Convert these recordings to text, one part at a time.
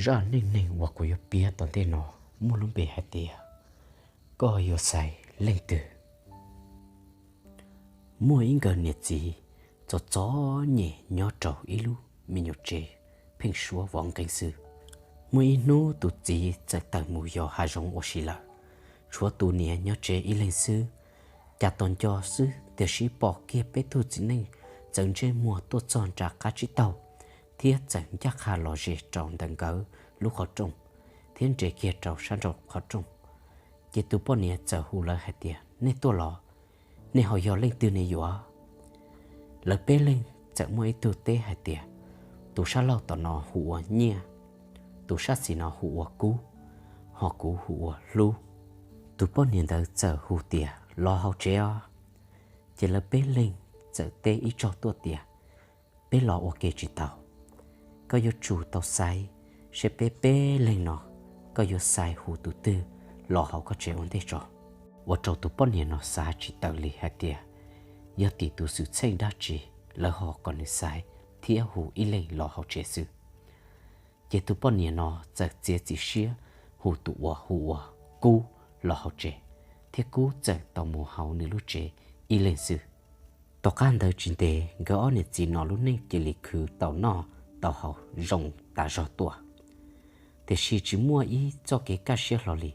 Zaj neej neeg uas kuv yuav piav tom ntej no muaj lub npe hais tias koj yuav xaiv leej twg. Muaj ib nkawd niam txiv txom txom nyem nyob rau ib lub me nyuam tsev pheej suab vov nqeeb xwb. Muaj ib hnub tus txiv txawm tawm mus yos hav zoov ua si lawm, tshuav tus niam nyob tsev ib leeg xwb. Cas tos nco xwb tiam sis pom kiag peb tug txiv neej txawm ntsej muag tuaj txog nram qab tsib taug, thiab txawm ncaj qha los ze rau ntawm nkawd lub qhov rooj, thiab nres kiag rau sab nraum qhov rooj. Ces tus poj niam txawm hu lawv hais tias, Nej tuaj los? Nej ho yog leej twg ne yuav? Lawv peb leeg txawm muaj ib tug teb hais tias, Tus sab laug tom no hu ua Nyiaj, tus sab xis no hu ua Kub, ho kuv hu ua Hlub. Tus poj niam ntawd txawm hu tias, Los hauv tsev os. Ces lawv peb leeg txawm teb ib tsaug tuaj tias, Peb los ua ke tsis tau. Koj yuav tsum tau xaiv seb peb peb leeg no koj yuav xaiv hu tus twg los hauv koj tsev ua ntej tso. Ua rau tus poj niam no xav tsis tawm li hais tias yog tim tus xwm txheej dab tsi lawv ho kom nws xaiv thiab hu ib leeg los hauv tsev xwb. Ces tus poj niam no txawm txiav txim siab hu tus uas hu ua Kub los hauv tsev, thiab Kub txawm tau mus hauv nws lub tsev ib leeg xwb. Tom qab ntawd tsis ntev nkawd ob niam txiv no lub neej cia li khwv tau noj tau haus zoo tas zog tuaj, tiam sis tsis muaj ib txoj kev kaj siab hlo li.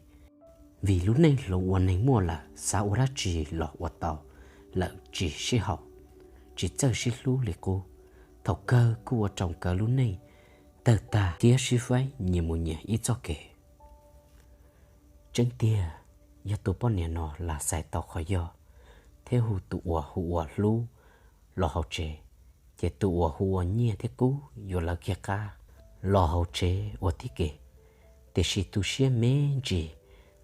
Vim lub neej hloov ua neeg muaj lawm, xav ua dab tsi los ua tau lawm tsis sib haum, tsis txawj sib hlub li qub. Thaum kawg kuj ua rau nkawd lub neej tawg tag thiab sib faib nyias mus nyias ib txoj kev. Tseeb tiag, yog tus poj niam no lam xaiv tau qhov yog thiab hu tus uas hu ua Hlub los hauv tsev, ces tus uas hu ua Nyiaj thiab Kub yuav lawv kiag qab los hauv tsev ua tib ke. Tiam sis tu siab me ntsis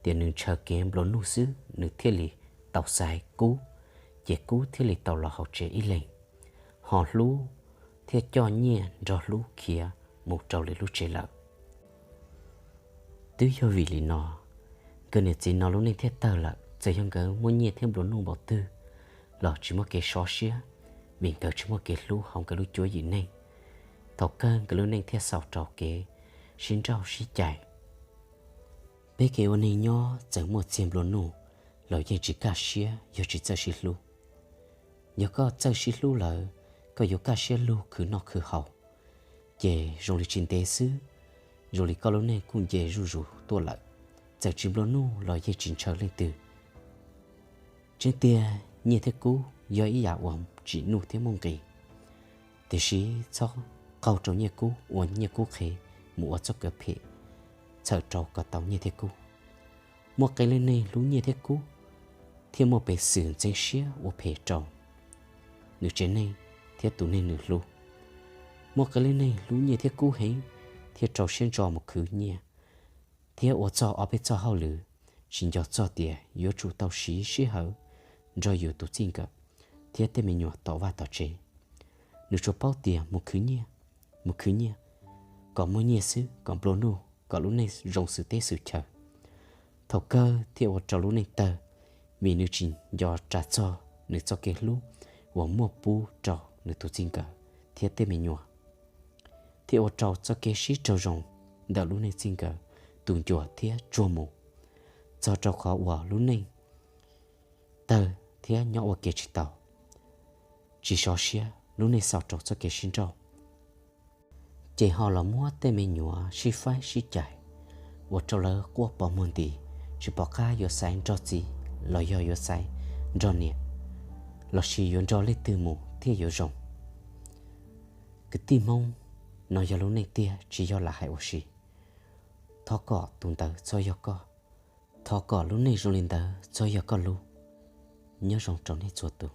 tias nws ntshaw kev nplua nuj xwb nws thiaj li tau xaiv Kub, ces Kub thiaj li tau los hauv tsev ib leeg, ho Hlub thiaj coj Nyiaj nrog Hlub khiav mus rau lwm lub tsev lawm. Twb yog vim li no, nkawd niam txiv no lub neej thiaj tawg lawm. Txawm yog nkawd muaj nyiaj thiab nplua nuj npaum twg los tsis muaj kev sov siab, vim nkawd tsis muaj kev hlub hauv nkawd lub cuab yim neej. Thaum kawg nkawd lub neej thiaj xaus rau kev sib nrauj sib cais. Peb kev ua neeg nyob txawm muaj txiag nplua nuj los yeej tsis kaj siab yog tsis txawj sib hlub. Yog koj txawj sib hlub lawm, koj yuav kaj siab lug khwv noj khwv haus, ces zoo li tsis ntev xwb, zoo li koj lub neej kuj nce zuj zus tuaj lawm. Txawm tsis nplua nuj los yeej tsis ntshaw leej twg. Tseeb tiag, Nyiaj thiab Kub yog ib yam uas tsim nuj thiab muaj nqis, tiam sis txhob qaug rau Nyiaj Kub ua Nyiaj Kub qhev mus ua txoj kev phem txhawm rau kom tau Nyiaj thiab Kub. Muaj qee leej neeg hlub Nyiaj thiab Kub thiaj muaj peev xwm ntxeev siab ua phem rau nws tsev neeg thiab tus neeg nws hlub. Muaj qee leej neeg hlub Nyiaj thiab Kub heev thiaj rau siab ntso mus khwv nyiaj thiab ua txog ob peb txoj hauj lwm tsis nco txog tias yuav tsum tau siv sij hawm nrog yus tus txij nkawm thiab tej me nyuam tom vaj tom tsev. Nws tsuas paub tias mus khwv nyiaj, mus khwv nyiaj, kom muaj nyiaj xwb, kom nplua nuj, kom lub neej zoo xwm teb xwm chaw. Thaum kawg thiaj ua rau lub neej tawg, vim nws tsis nco ras txog nws txoj kev hlub uas muaj pub rau nws tus txij nkawm thiab tej me nyuam, thiaj ua rau txoj kev sib raug zoo ntawm lub neej txij nkawm tu ncua thiab tsuag mus, txog rau qhov uas lub neej tawg thiab nyob ua ke tsis tau, tsis sov siab, lub neej xaus rau txoj kev sib nrauj. Ces ho los muab tej me nyuam sib faib sib cais, ua rau lawv quaj pos muag nti, tsis pom qab yuav xaiv nrog txiv los yog yuav xaiv nrog niam, lossis yuav nrog leej twg mus thiaj yuav zoo. Kwv tij Hmoob, no yog lub neej tiag tsis yog lam hais ua si. Thov kom tus ntawd txhob yog koj. Thov kom lub neej zoo li ntawd txhob yog koj lub. Nyob zoo rau nej txhua tus.